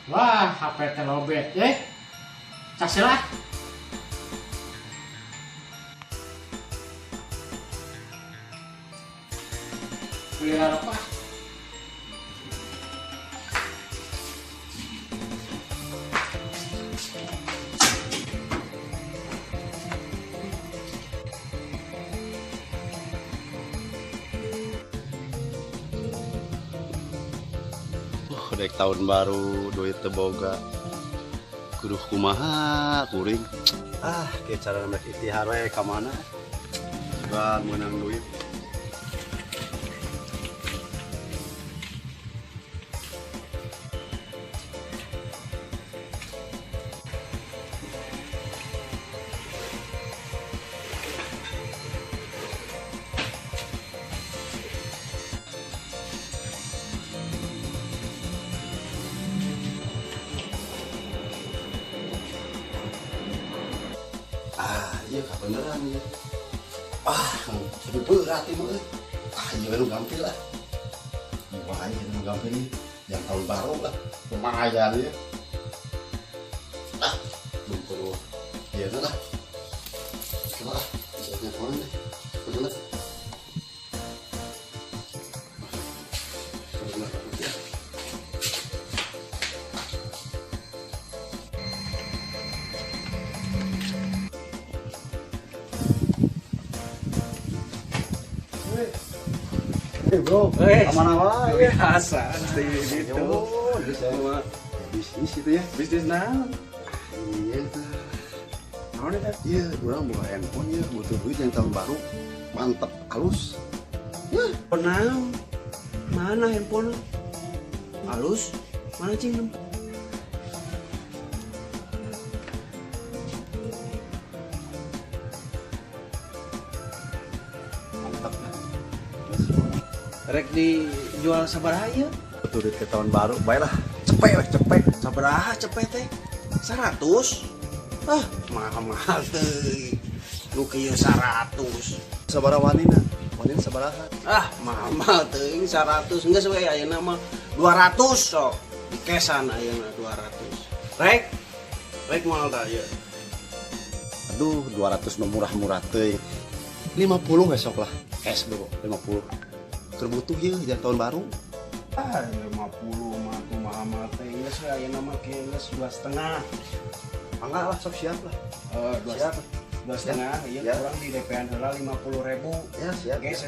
Wah, HP teh lobet. Cas lah. Beli apa? Dek tahun baru duit teboga kudu kumaha kuring ah kayak cara mek ikhtiar we ka mana sugan menang duit. Iya, kebenaran ya. Ah, tapi berat ini. Ah, iya nu gampil lah. Wah, iya nu gampil nih. Yang tahun baru lah. Lumayan ya. Ah, belum perlu. Iya lah. Coba lah. Bisa kemana deh. Betul lah. Hey bro, aman wae. Biasa, gitu. Bisnis itu ya. Bisnis naon? Iya tah. Naon eta? Iya, urang boga handphone ya, butuh duit yang tahun baru. Mantep, halus. Ya, naon? Mana handphone? Halus? Mana cing? Mantap. Rek dijual sabaraha ieu? Butuh duit ke tahun baru, baiklah. Cepet weh, cepet. Sabaraha cepet teh? 100. Ah, mahal-mahal teh. Nu kieu 100. Sabaraha wanina? Wanina sabaraha? Ah, mahal-mahal teuing 100. Geus we ayeuna mah 200 sok. Dikesan ayeuna 200. Rek. Rek moal tah ieu. Aduh, 200 mah murah-murah teuing. 50 we sok lah. Cash bro, 50. Butuh ya jangan tahun baru. Ah, 50 mah tuh mahal teh geus we ayeuna mah geus 2,5. Mangga lah sok siap lah. 2,5 ieu kurang di DP-an heula 50.000. Ya siap. Geus